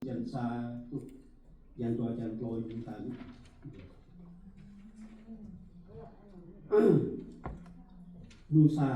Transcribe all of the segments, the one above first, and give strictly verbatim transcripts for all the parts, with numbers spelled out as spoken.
Črăn sa truh črăn dua, črăn klâo, ñu ta. Mrô sa.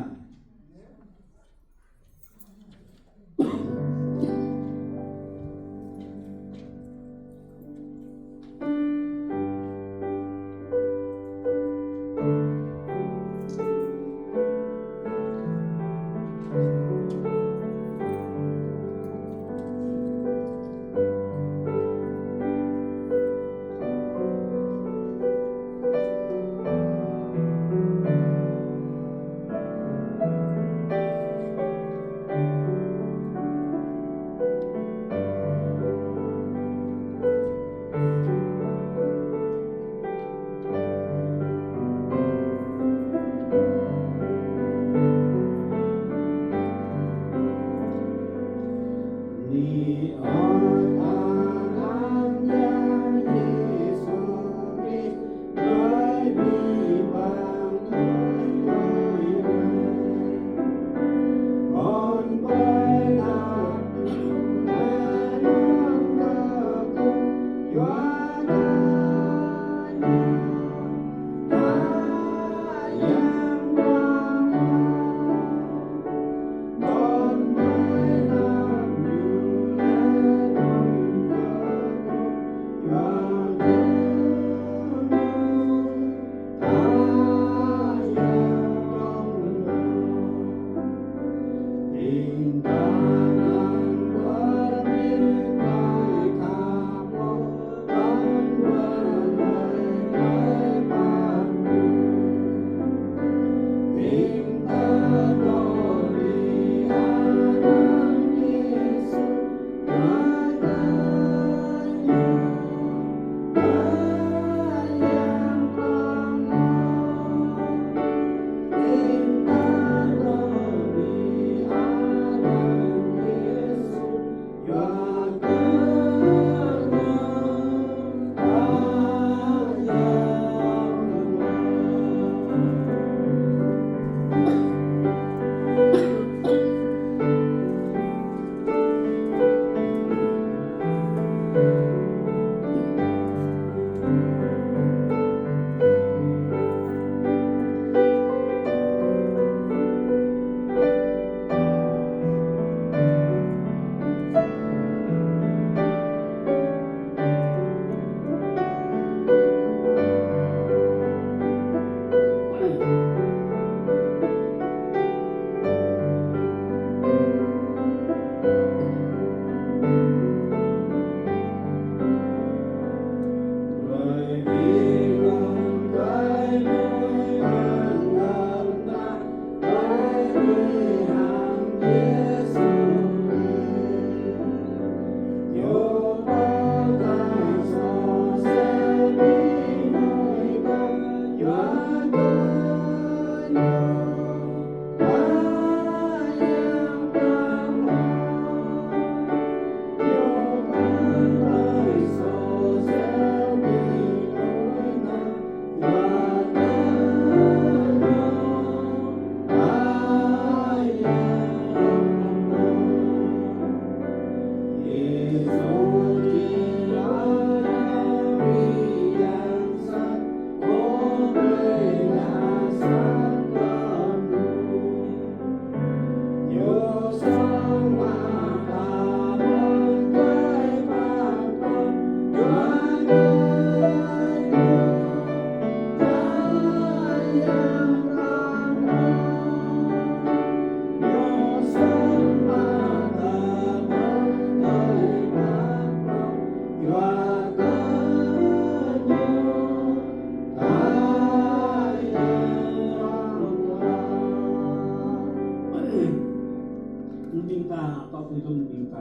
Ƀing ta tŏ tui tui ƀing ta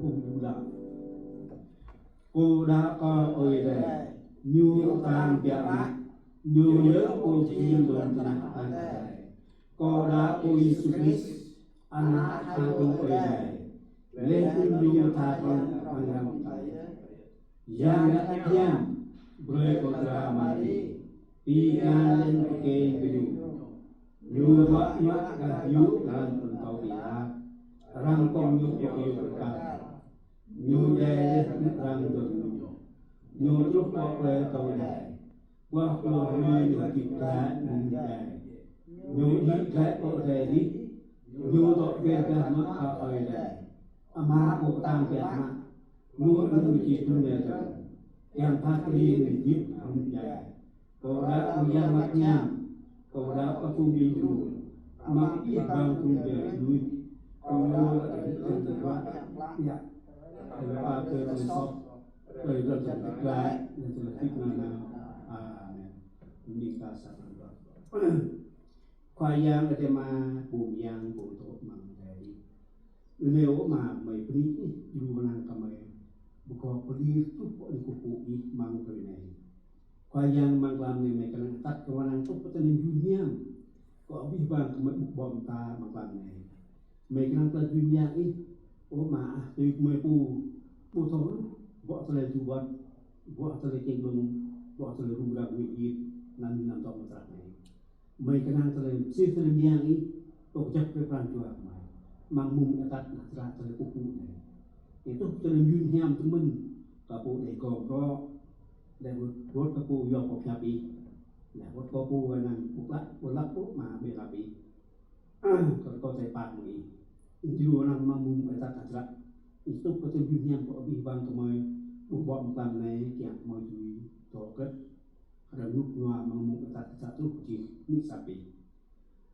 phung Yuđa. Kâo đaŏ kơ Ơi Adai, Ñu tang biă mă, Ñu yơh pô jing lŏn tơnah tang Adai. Kâo đaŏ kơ Yêsu Krist, Ană Khua Yang Ơi Adai, laih anŭn Ñu tha prŏng amăng rơngai. Yang Bơngăt Hiam brơi kơ dra Mari, pi ia lŏn pơkeng kơ Ñu. Ñu ruă mă gah yŭ lŏn pơtâo ƀiă, arăng kŏng Ñu pơ kơyâo kơkal. Ñu djai laih arăng dơ̆ng ñu. Ñu truh pơ plơi tơlơi djai. Boh kơlông hơmư̆ ñu hơdip glaĭ mơ̆ng djai. Ñu hơdip glaĭ pơ adai adih. Ñu dŏ ƀơi gah mơak ơi adai. Ama pô pơtang biă mă. Ñu anŭn či trŭn rai dơ̆ng. Kiăng phat kơđi ñu hơdip hrŏm djai. Kâo đaŏ kơ Yang Bơngăt Hiam, kâo đaŏ kơ phung ƀing gru, amăng abih bang phung djai lui, kâo đaŏ kơ Yang Bơngăt Hiam. Tơlơi pap tơlơi soh, tơlơi dŏ tơlơi glaĭ, tơlơi hơdip nanao. Amen. Bơni kơ sa pran. Khua Yang Adai Ama, bum yang bum tŏk amăng adai adih. Lơ̆m Ama mơi bơni Ih, djru wơnang kơ mơi, pơgop pơlir truh pơ anih kơkuh Ih amăng hrơi anai. Khua Yang, amăng tlam anai mơi kơnang atăt kơ wơnang truh pơ tơlơi mơyun hiam, kơ abih bang kơ mơi ƀuh ƀô̆ mơta amăng tlam anai. Mơi kơnang tơlơi mơyun hiam Ih, ơ Ama ah, tui kơ mơi pô, ƀu thâo hluh, ƀô̆ tơlơi djru wơ̆t, ƀô̆ tơlơi čeng ƀlŏng, ƀô̆ tơlơi rŭng răng mơit, anăm mơnam tŏ mơtrăk anai. Mơi kơnang tơlơi, sĭt tơlơi mơyang Ih, tŏ kơjăp brơi pran jua kơ mơi. Amăng mông atăt ană čră tơlơi kơkuh anai. Ih truh tơlơi mơyun hiam tơmơ̆n, kơ pô đei gơ̆ng rŏ, đei wơ̆t, wơ̆t kơ pô yua pơhiăp Ih. Đei wơ̆t kơ pô wơnang, pô klă, pô lăp, pô mă, ƀơi lăp Ih. Kơ kâo tơlơi pap mơ̆ng Ih. Ih djru wơnang amăng mông atăt ană čră. Ih truh kơ tơlơi mơyun hiam kơ abih bang kơ mơi, ƀuh ƀô̆ amăng tlam anai, kiăng kơ mơi dưi dŏ kơ̆t. Arăng rơnŭk rơnua amăng mông atăt čră truh jing mơnuih sat Ih.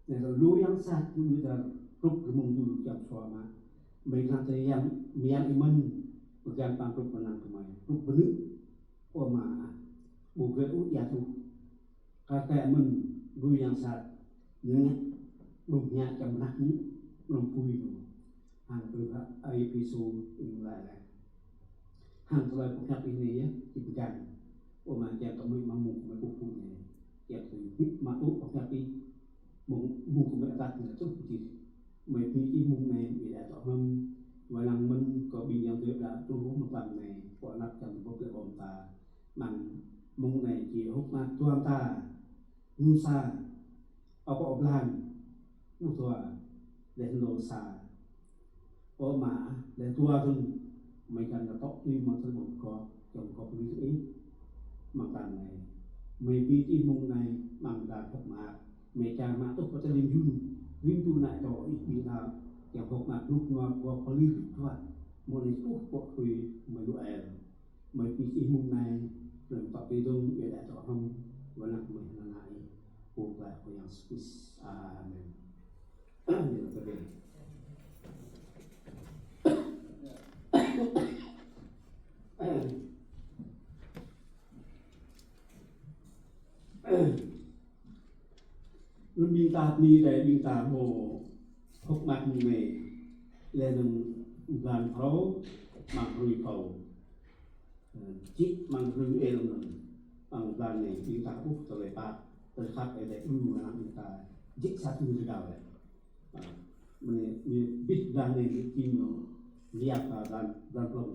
Anai lu yang sat, lu yang dar, hrup rơmung dŭl kiăng sua mă. Mơi kơnang tơlơi yang, mơyang Ih mơ̆n, pơgang păng hrup mơnam kơ mơi. Hrup bơnư̆, ơ Ama ah, ƀu gơ̆ ôh ia truh. Kar kaĭ mơ̆n, lu yang sat, ñu ngă, ƀlŏng ngă čăm mơnah ñu, ƀlŏng pui ñu. Hăng tui hă Êphêsô ñu laĭ laih. Hăng tơlơi pơhiăp Ih anai yơh, či pơgang. Ơ Ama, kiăng kơ mơi amăng mông kơ mơi kơkuh anai. Kiăng kơ mơi mă tŭ pơhiăp Ih. Mông, mông kơ mơi atăt anai truh pơ adih. Mơi bơni Ih mông anai, Ih đaŏ tŏ hrŏm. Wơnang mơ̆n kơ ƀing yang dui đaŏ truh amăng tlam anai. Pơ anăp čăm bơ̆p lĕ ƀô̆ mơta. Amăng mông anai či hơ̆k mơak dua mơta. Ñu sa, akŏ blan, ƀu dua, laih anŭn sa. Ơ Ama, laih dua thŭn, mơi kiăng kơ tŏ tui mơ̆ng tơlơi ƀơ̆ng gop, kiăng kơ pơmĭn tui Ih, amăng tlam anai. Mơi bơni Ih mông anai, amăng dan hơ̆k mơak, mơi kiăng mă truh pơ tơlơi mơyun, rĭm tŭ ană čô Ih ƀing đaŏ, kiăng hơ̆k mơak rơnŭk rơnua gop pơlir hơdip juă, mơ̆ng anai truh pơ hrơi mơi lu el. Mơi bơni Ih mông anai, lơ̆m tŏ tui dơ̆ng, Ih đaŏ tŏ hrŏm, wơnang mơi anăn Ih, pô pơklaih Khua Yang Yêsu Krist. Amen. Amen. Anŭn ƀing ta bơni Ơi Adai, ƀing ta hmâo hơ̆k mơak mơ̆ng anai, laih anŭn blan phrâo, amăng hrơi phrâo. Ơ, čih amăng hrơi el anŭn, amăng blan anai, ƀing ta ƀuh tơlơi pap, tơlơi khăp Ơi Adai đru ană ƀing ta, jĕ sat ñu rơgao laih. Ơ, mơ̆n anai, ñu abih blan anai, ñu čih ñu liăp, ơ, blan, blan plŏng,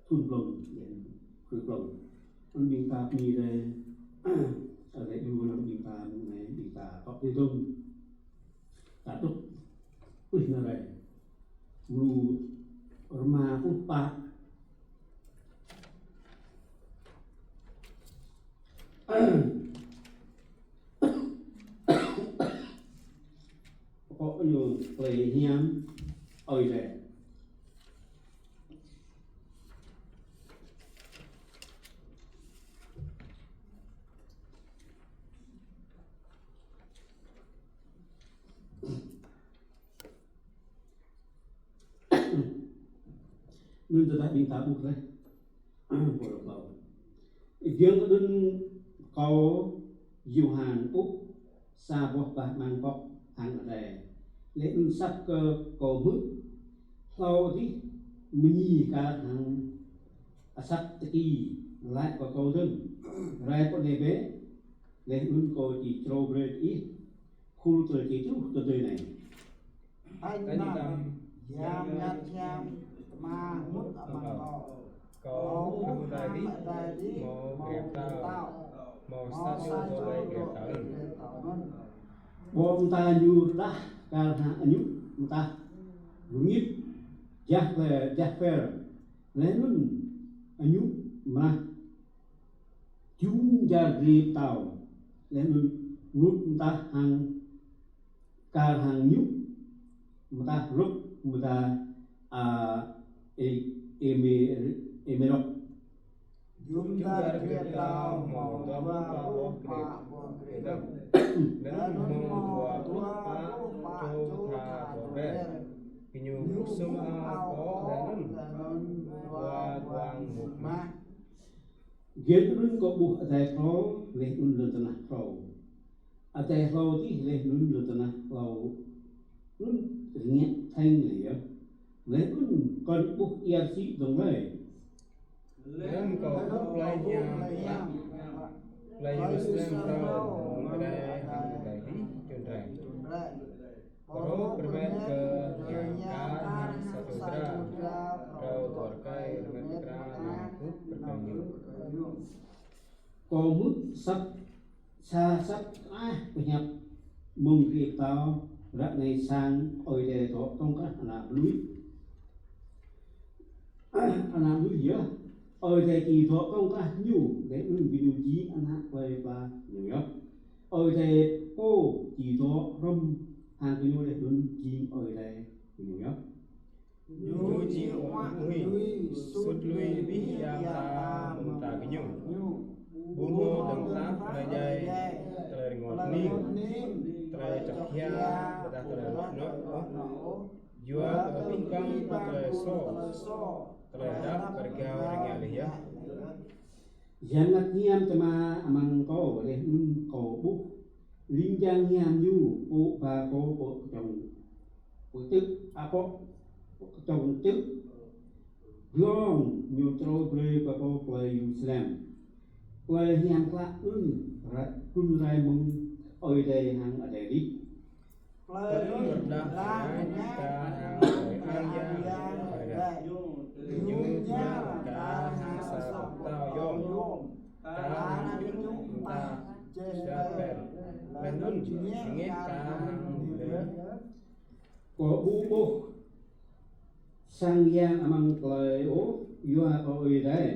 thŭn plŏng, laih anŭn hrơi plŏng. Anŭn ƀing ta bơni Ơi Adai, Ơi Adai đru ană ƀing ta, mơ̆ng anai, ƀing ta tŏ tui dơ̆ng. Ta truh, pih nao rai. Mrô rơma pluh pă. Pơkŏ ñu tơlơi hiam Ơi Adai. Anŭn tơdah ƀing ta ƀuh laih. Pô lŏ ƀâo. Giŏng anŭn kâo Yôhan ƀuh sa boh bah amăng pŏk hăng adai. Laih anŭn asăp kơ kâo hmư̆ hlâo adih mơñi kar hăng asăp tơki laĭ kơ kâo dơ̆ng: Rai pơ anai bĕ, laih anŭn kâo či črâo brơi kơ ih khul tơlơi či truh tơdơi anai. Tơña Yang Bơngăt Hiam, Ama hmư̆ amăng kâo. Kâo ƀuh hăng adai adih, hmâo rơngiao pơtao, hmâo sa čô dŏ ƀơi rơngiao pơtao anŭn. Ƀô̆ mơta ñu rơđah kar hăng añŭ mơtah rơngit, jah ple, jah pel, Laih anŭn añŭ mơnah jum jar drơi pơtao. Laih anŭn rut mơtah hăng kar hăng añŭ mơtah rŭk mơta a e-, eme-, emerok. Jum jar drơi pơtao hmâo dua pluh pă boh grêp. Laih anŭn hmâo dua pluh pă čô tha bor ber. Gơñu kơsum ao pô laih anŭn dua guang mŭk mah. Giŏng anŭn kâo ƀuh adai hlâo laih anŭn lŏn tơnah hlâo. Adai hlâo adih laih anŭn lŏn tơnah hlâo anŭn rơngiă theng laih yơh. Laih anŭn kâo ƀuh ia rơsĭ dơ̆ng lơi. Laih anŭn kâo ƀuh plei hiam klă, plei Yêrusalem phrâo mơ̆ng adai hăng adai adih čun rai. Pơrô pơrmet kơ yang kar hăng sa čô dra, phrâo dua rơkơi rơmet pơkra nao kơ pơkra ñu. Kâo hmư̆ asăp, sa asăp kơah pơhiăp mơ̆ng grê pơtao, ră anai sang Ơi Adai dŏ tŏng krah ană mơnuih. Ană mơnuih yơh, Ơi Adai či dŏ tŏng krah ñu, laih anŭn gơñu jing ană plei pla ñu yơh. Ơi Adai pô či dŏ hrŏm hăng gơñu laih anŭn jing Ơi Adai gơñu yơh. Ñu či huă lui, sut lui abih yang ta mơ̆ng ta gơñu. Ƀu hmâo dơ̆ng tap tơlơi djai, tơlơi rơngot hning, tơlơi čŏk hia, ƀôdah tơlơi lŏk nŏk ôh. Yua kơ abih bang tơlơi soh, tơlơi hơdăp rơgao rơngiă laih yơh. Yang Bơngăt Hiam čơma amăng kâo laih anŭn kâo ƀuh ling jang hiam ñu pŏk ba kâo pŏk kơčŏng pơtư̆, a, pŏk kơčŏng tư̆ glông ñu črâo brơi kơ kâo plei Yêrusalem, plei hiam klă anŭn ra-, trŭn rai mơ̆ng Ơi Adai hăng adai adih. Plei anŭn rơđah bơngač kar hăng plei ang yang Ơi Adai. Ñu ña kar hăng sa boh pơtao yôm, kar hăng añŭ mơta Jezabel, laih anŭn bơngeh kar hăng mơnơ̆ng. Kâo ƀu ƀuh sang yang amăng plei ôh, yua kơ Ơi Adai,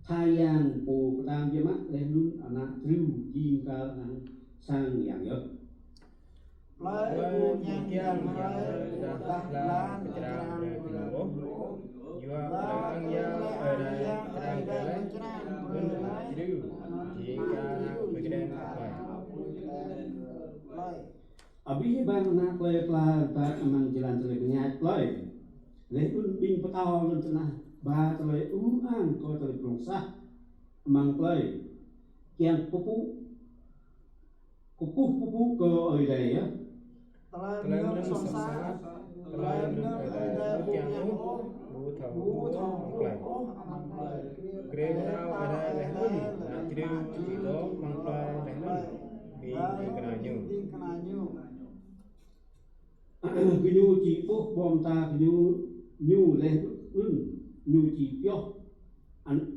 tha yang pô pơtang biă mă laih anŭn ană triu jing kar hăng sang yang yơh. Plei pô kiăng yang dah hla pơčrang brơi kơ ñu ôh. Yua kơ ang yang Ơi Adai pơčrang brơi laih, anŭn ană triu jing kar hăng pơkơđen kơ plei. Abih bang ană plei pla rơbat amăng jơlan tơlơi bơngač plei. Laih anŭn ƀing pơtao lŏn tơnah ba tơlơi ư ang kơ tơlơi prŏng sah amăng plei. Kiăng pơpŭ, kơkuh pơpŭ kơ Ơi Adai yơh. Tơlơi mơnơ̆ng soh sat, tơlơi mơnơ̆ng Ơi Adai ƀu kiăng ôh, ƀu thâo ôh amăng plei. Grê pơtao Ơi Adai laih anŭn ană triu či dŏ amăng plei laih anŭn ƀing ding kơna ñu. Gơñu či ƀuh ƀô̆ mơta gơñu, ñu laih anŭn ñu či pioh an-,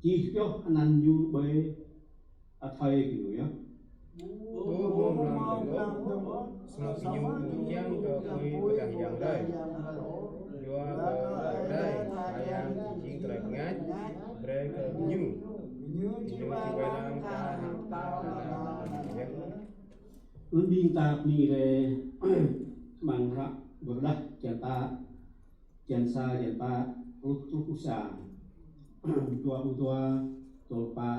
či pioh anăn ñu ƀơi athơi gơñu yơh. Ƀu hmâo mlam dơ̆ng ôh, samơ̆ gơñu ƀu kiăng kơ apui pơdah yang rai. Yua kơ Ơi Adai, tha yang či jing tơlơi bơngač brơi kơ gơñu. Gơñu či wai lăng kar hăng pơtao ană mơnuih yơh. Anŭn ƀing ta bơni rai amăng hră Pơrơđah črăn pă, črăn sa, črăn pă, pluh, pluh sa, dua pluh dua, dua pluh pă,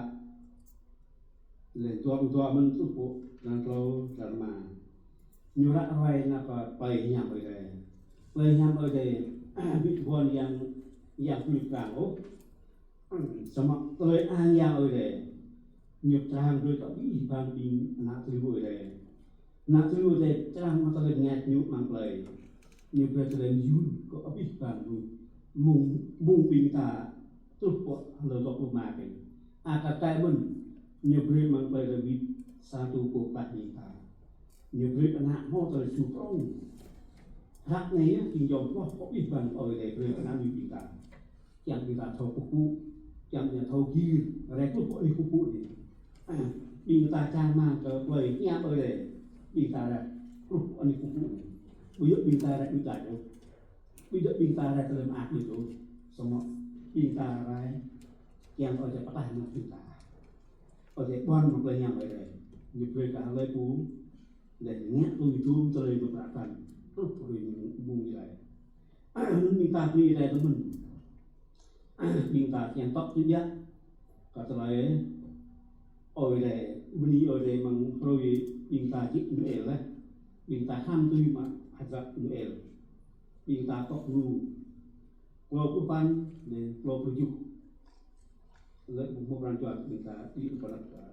laih dua pluh dua mơ̆n truh pơ črăn klâo, črăn rơma. Ñu ră ruai nao kơ plei hiam Ơi Adai. Plei hiam Ơi Adai, ƀu tơguan yang, yang pơlui pơkra ôh. Samơ̆ tơlơi ang yang Ơi Adai ñu pơčrang brơi kơ abih bang ƀing ană triu Ơi Adai. Ană triu Ơi Adai pơčrang mă tơlơi bơngač ñu amăng plei. Ñu brơi tơlơi mơyun kơ abih bang lu. Mơ̆ng, mơ̆ng ƀing ta truh pơ hlơi dŏ pơ ma kơ. Aka kai mơ̆n ñu brơi amăng plei Dawid sa čô pô pơklaih ƀing ta. Ñu brơi ană hmâo tơlơi su prŏng. Hră anai yơh, jing yom hloh kơ abih bang Ơi Adai brơi kơ ană mơnuih ƀing ta. Kiăng ƀing ta thâo kơkuh pơpŭ, kiăng ƀing ta thâo gir, rai kơkuh pơpŭ anai kơkuh pơpŭ anai. Ƀing ta čang rơmang kơ plei hiam Ơi Adai, ƀing ta rai kơkuh pơpŭ anai kơkuh pơpŭ anai. Ƀu djơ̆ ƀing ta rai đuaĭ đač ôh. Ƀu djơ̆ ƀing ta rai tơlơi mơak đôč ôh. Samơ̆ ƀing ta rai, kiăng ơi adai pơtă nao ƀing ta. Ơi adai ƀuăn mă tơlơi hiam Ơi Adai. Ñu brơi kơ hlơi pô, lĕ ngă tui tui tơlơi ñu pơtă. Truh pơ ƀing mơ̆ng Ơi Adai. Anŭn ƀing ta bơni Ơi Adai tơmơ̆n. Ƀing ta kiăng tŏk tui biă kơ tơlơi Ơi Adai, bơni Ơi Adai mơ̆ng hrơi ƀing ta čih Noel laih. Ƀing ta hrăm tui mă hơdră Noel. Ƀing ta tŏk lu klâo pluh păn, lĕ klâo pluh tơjuh. Lĕ ƀu hmâo pran jua ƀing ta đĭ pơnăp ta.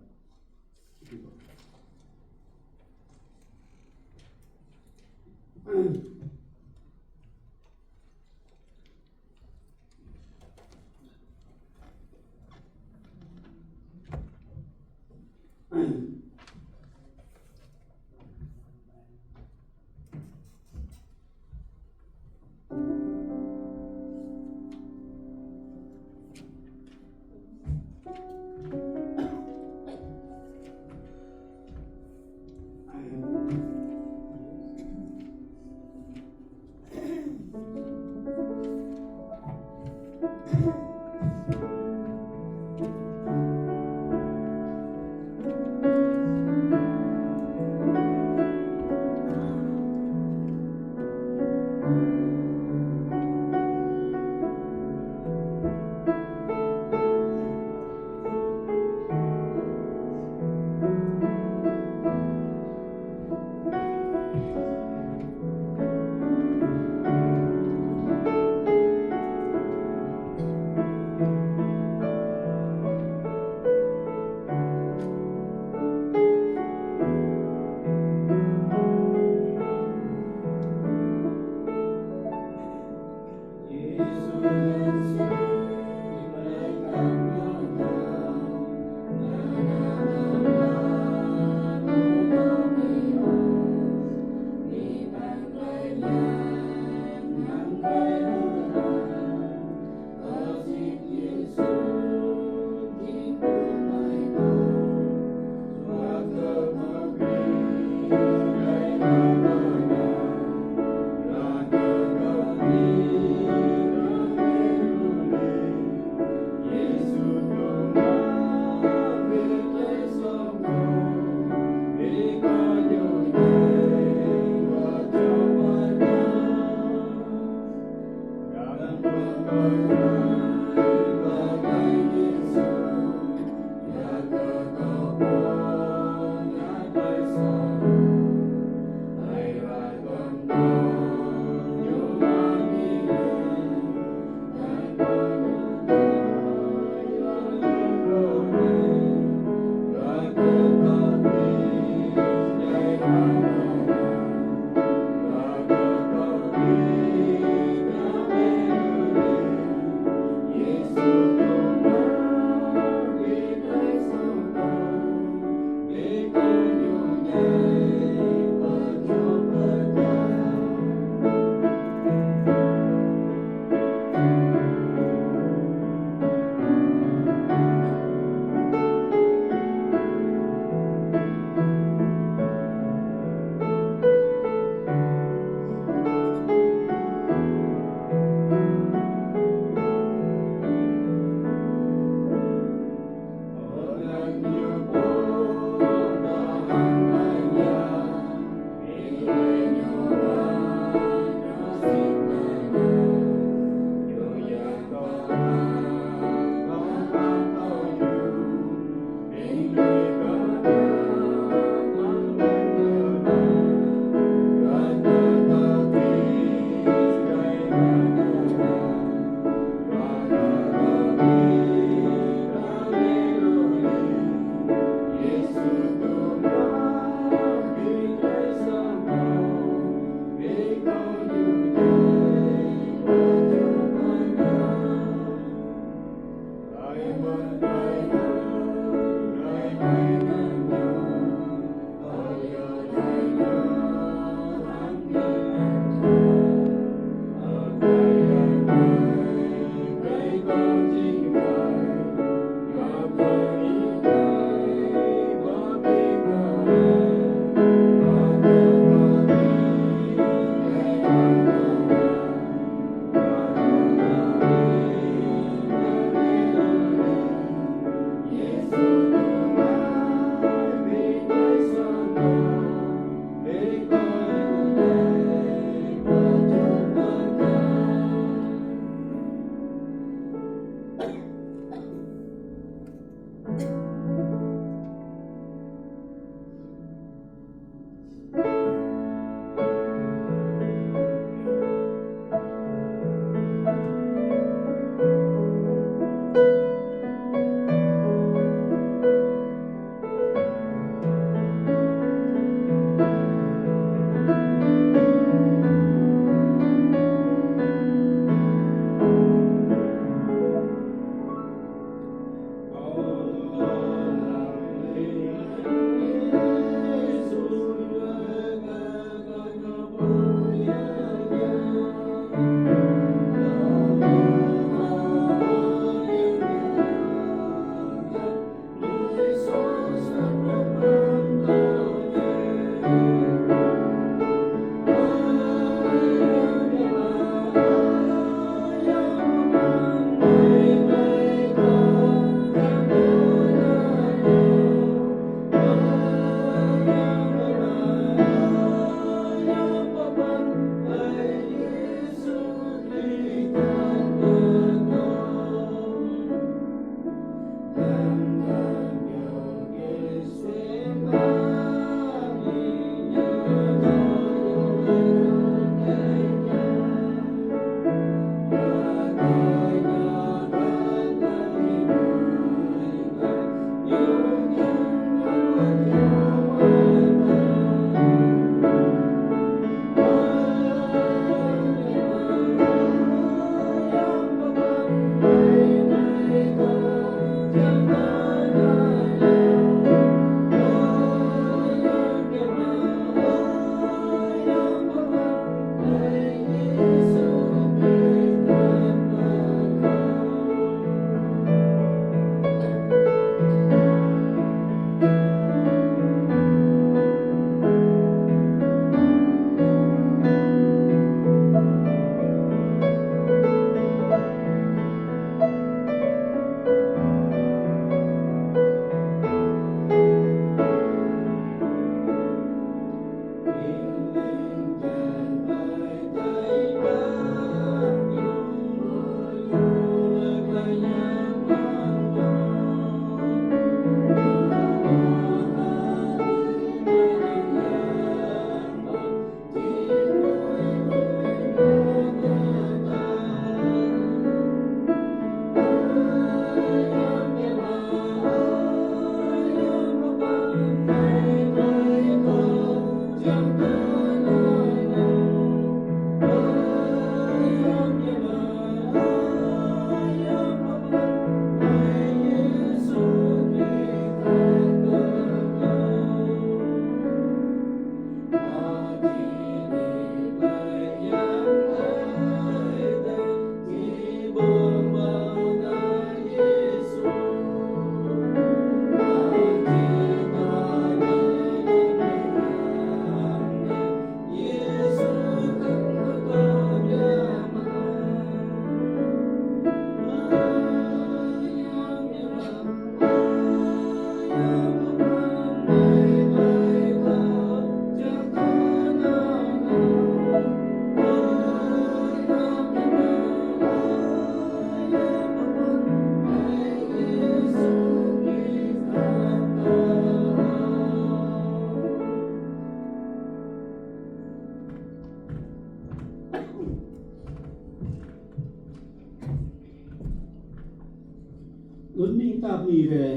Anŭn ƀing ta bơni rai,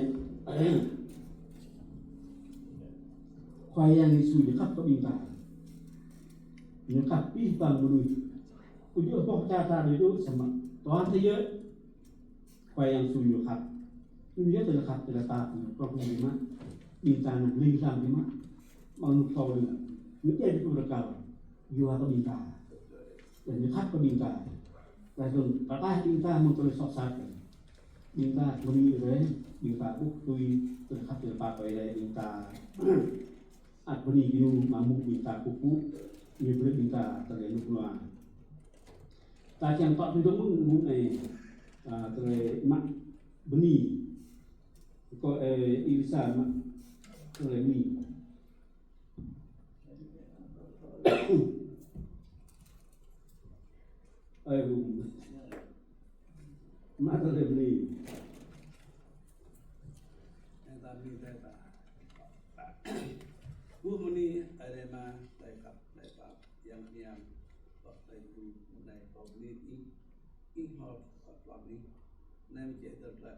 Khua Yang Yêsu ñu khăp kơ ƀing ta. Ñu khăp abih bang mơnuih. Kơyua boh čar ta dŏ samơ̆ toàn thế giới, Khua Yang Yêsu ñu khăp. Ñu yơh tơlơi khăp, tơlơi pap ñu, prŏng ñu biă mă. Ƀing ta anăm ling lang biă mă. Mơ̆ng anŭn thâo đơi. Ñu djai ƀing ta rơkâo. Yua kơ ƀing ta. Laih ñu khăp kơ ƀing ta. Laih dơ̆ng, pơklaih ƀing ta mơ̆ng tơlơi soh sat. Ƀing ta bơni rai, ƀing ta ƀuh tui tơlơi khăp tơlơi pap Ơi Adai ƀing ta. Ăt bơni kơ ñu mă mŭk ƀing ta kơkuh, ñu brơi ƀing ta tơlơi rơnŭk rơnua. Ta kiăng tŏ tui dơ̆ng mơ̆ng mŭk anai, a, tơlơi mă bơni. Kơ, ơ, Elisa mă tơlơi bơni. Ơ, mă tơlơi bơni. Yang ta bơni, ta ta. Ơ bơni, Ơi Adai mă, Ơi khăp, Ơi pap, Yang hiam, pap Ơi gru, anai pap bơni ih, ih hmâo pap ih, anai mơ̆ jĕ tơlơi pap.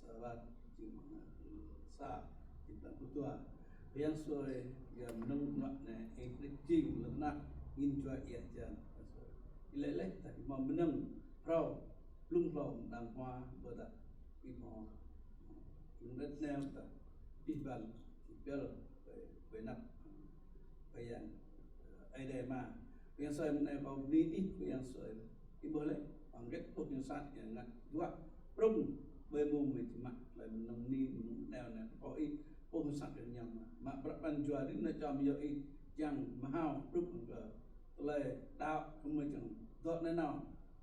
Sa wơ̆t jing mơ̆ng sa, jing ta pơtua. Yang sui, ya mơnơ̆ng mơnuă anai, ih nik jing lơ̆m anăp, angin jua ia jan. Ih lĕ lĕ, ta ih mơ̆ mơnơ̆ng, hrâo, blung hlâo, đang hua, bơ ta, ih mơ̆, mơnơ̆ng ret neo ta, ih bang, ih bel, bơ, bơ năp, bơ yang, ơ, Ơi Adai mă. Yang sui mơ̆n anai pap bơni ih, yang sui. Ih ƀuh lĕ, pơngĕt ƀuh yang sat yang ngă dua prŏng ƀơi mông mơi či mă, laih mơnơ̆ng ni mơnơ̆ng neo neo pơkŏ ih, ƀuh yang sat yang ñam mă. Mă prăk pran jua rin nao čom yơh ih, yang mơhao prŏng kơ tơlơi đaŏ kơ mơi čang dŏ nao nao,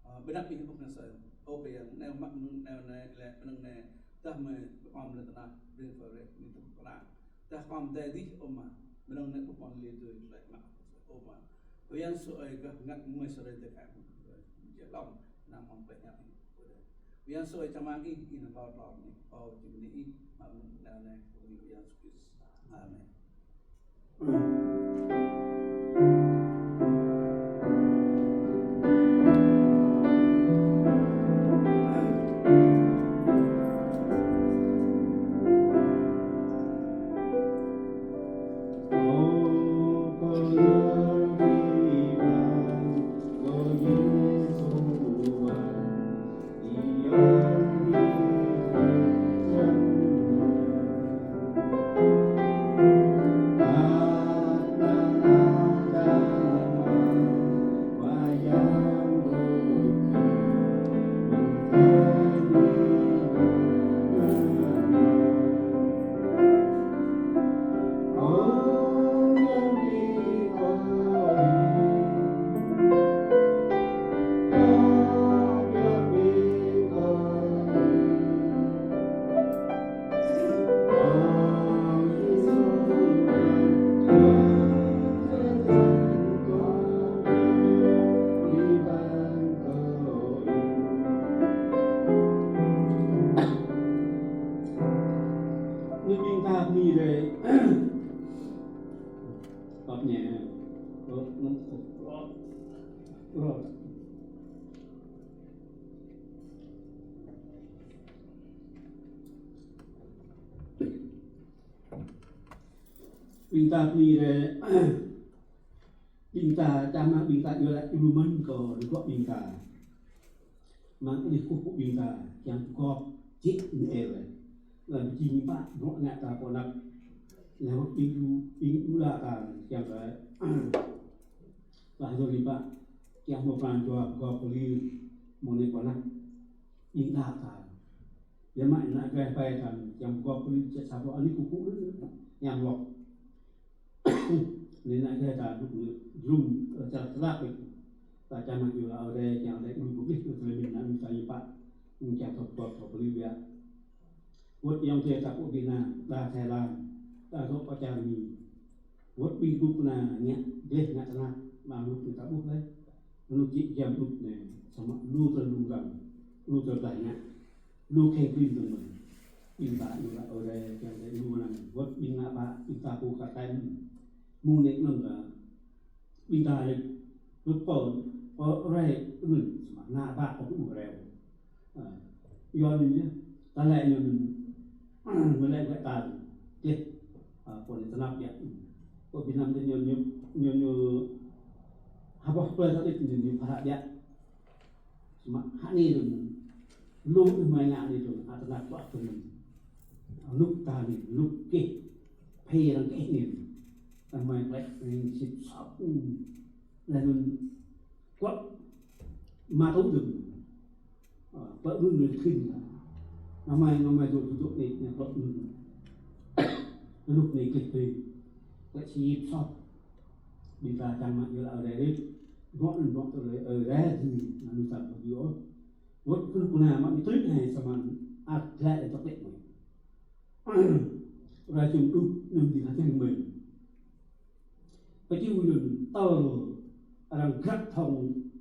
ơ, ƀơi anăp ih ƀuh yang sui. Ơ kơ yang neo mă mơnơ̆ng neo neo, lĕ mơnơ̆ng neo, dah mơi ƀơ̆ng lĕ tơnah, ƀing pơrĕ, ƀing tơnah. Dah kơm dai dih ôh mă, mơnơ̆ng anai ƀu pơ̆n lĕ tui tơlơi mă ôh mă. Ơ yang sui gah ngă mơi sui dêh kơ mơi. Jĕ lŏm, anăm mơ̆ng pơhiăp ih. Ơ yang sui čang mơ̆ng ih, ih anăm ƀuh lŏm ih, ƀuh jing bơni ih, mă mơnơ̆ng anai, ơ yang Yêsu Krist. Amen. Ñu ƀing ta bơni rai. Pap ñe. Ơ, ngă, ơ, ơ. Ƀing ta bơni rai, ƀing ta čang mă ƀing ta iâu laĭ jơnum mơ̆n kơ rơgoh ƀing ta. Mă anih kơkuh ƀing ta, kiăng pơgop, jĕ nê rai. Laih pơjing pă, bruă ngă ta pơ anăp. Laih wơ̆t ƀing đu, ƀing đu laĭ ta, kiăng kơ, laih dŏ ƀing pă, kiăng hmâo pran jua pơgop pơlir, mơ̆ng anai pơ anăp. Ƀing đaŏ ta. Yua mă ană gleh ƀai ta, kiăng pơgop pơlir, jĕ sa boh anih kơkuh, ñam lŏk. Anai ană gleh ta dŏ jơnum, ơ, čar tơlăk đôč. Ta čang mă iâu laĭ Ơi Adai, kiăng Ơi Adai lui pơplih kơ tơlơi mĭn ană mơnuih ta ñu pă. Ñu kiăng thâo pơgop, thâo pơlir biă. Wơ̆t ayŏng adơi ta pơ Việt Nam, đa Thái Lan, đa dŏ pơ čar Mi. Wơ̆t ƀing dŏ pơ anai ngă gleh ngă tơnap, mă mơnuih ta ƀuh laih. Mơnuih jĕ giăm đŭt anai, samơ̆ lu tơlơi rŭng răng, lu tơlơi blah ngă. Lu kheng klin tơmơ̆n. Ƀing ta iâu laĭ Ơi Adai, kiăng Ơi Adai lu anŭn. Wơ̆t ƀing ană bă, ƀing ta pô kar kaĭ. Mơ̆ng anai kơnơ̆ng kơ ƀing ta lĕ, lu pô, pô rai anŭn, samơ̆ ană bă pô pơƀuh rai. Ơ. Yua anŭn yơh, ta lĕ ñu anŭn, ñu lĕ lĕ ta, gleh, a, pô anai tơnap biă. Pô Việt Nam ta ñu, ñu, ñu, ñu, hơbôh plơi ta ñu, ñu phara biă. Samơ̆ hă anai anŭn, lu anai mơ̆ ngă anai anŭn, a tơnap biă anŭn. Anŭn ta anai, anŭn keh, phe arăng keh anai. Anŭn mơ̆ klĕ, anai sĭt sop, anŭn. Laih anŭn, kuăt, mă tŭ dơ̆ng. Ơ, pơ anŭn anai khĭn. Anai mơ̆, anai mơ̆ dŏ, dŏ, dŏ anai, anai pơ anŭn. Anŭn anai gleh gleh. Klĕ sĭt sop. Ƀing ta čang mă yua lă Ơi Adai rĭm. Dŏ anŭn dŏ tơ Ơi Adai rĭm. Anŭn ta pơyua. Wơ̆t kơnuk kơna mă ñu trĭt hai samơ̆ ăt glăi tơklĕ mơ̆n. Rai čung đuh anŭn dih hơtĕng mơ̆n. Pơčiu anŭn tơl arăng grăk thŏng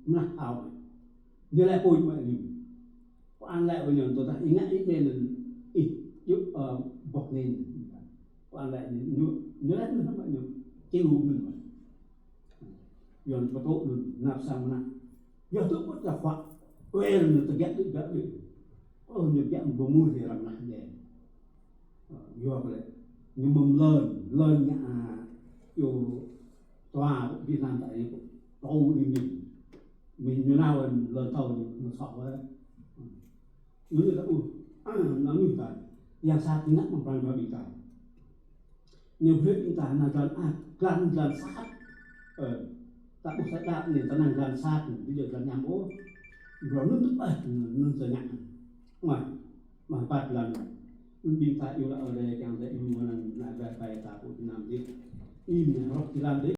mơnah ao mơ̆n. Ñu lĕ pui mă anŭn. Pô an lĕ pơ ñu tơdah ih ngă ih anai anŭn ih yŭ, ơ, boh anai. Pô an lĕ ñu, ñu, ñu lĕ anŭn mă ñu čiu anŭn mă. Yua anŭn pơtô anŭn năp sang mơnah. Yua tŭ pŭt ta khuă. Wơ̆t anŭn tơbiă tơbiă tơbiă. Ơ, ñu biă mơ̆ ƀu mui arăng nah deh. Ơ, yua kơ lĕ ñu mơ̆ng lơn, lơn ngă, a, yua tua Việt Nam ta anai pô tơl anai anai. Mơ̆ ñu nao lơn tơl ñu, ñu soh wơ̆t. Ñu ñu ta, uh, a, nao ñu ta. Yang sat ñu ngă mơ̆ng pran jua ƀing ta. Ñu brơi ƀing ta nao jơlan ăt, jơlan, jơlan sat. Ơ, ta ƀuh ta đaŏ anai, ta nao jơlan sat, ƀu djơ̆ jơlan ñam ôh. Brơi anŭn tơpă, anŭn tơña. Mă, mă păt jơlan. Anŭn ƀing ta yua lă Ơi Adai kiăng ta yua mơnăng nao ƀai ƀai ta pô Việt Nam dih. Ih mơ̆ rŏk jơlan dih,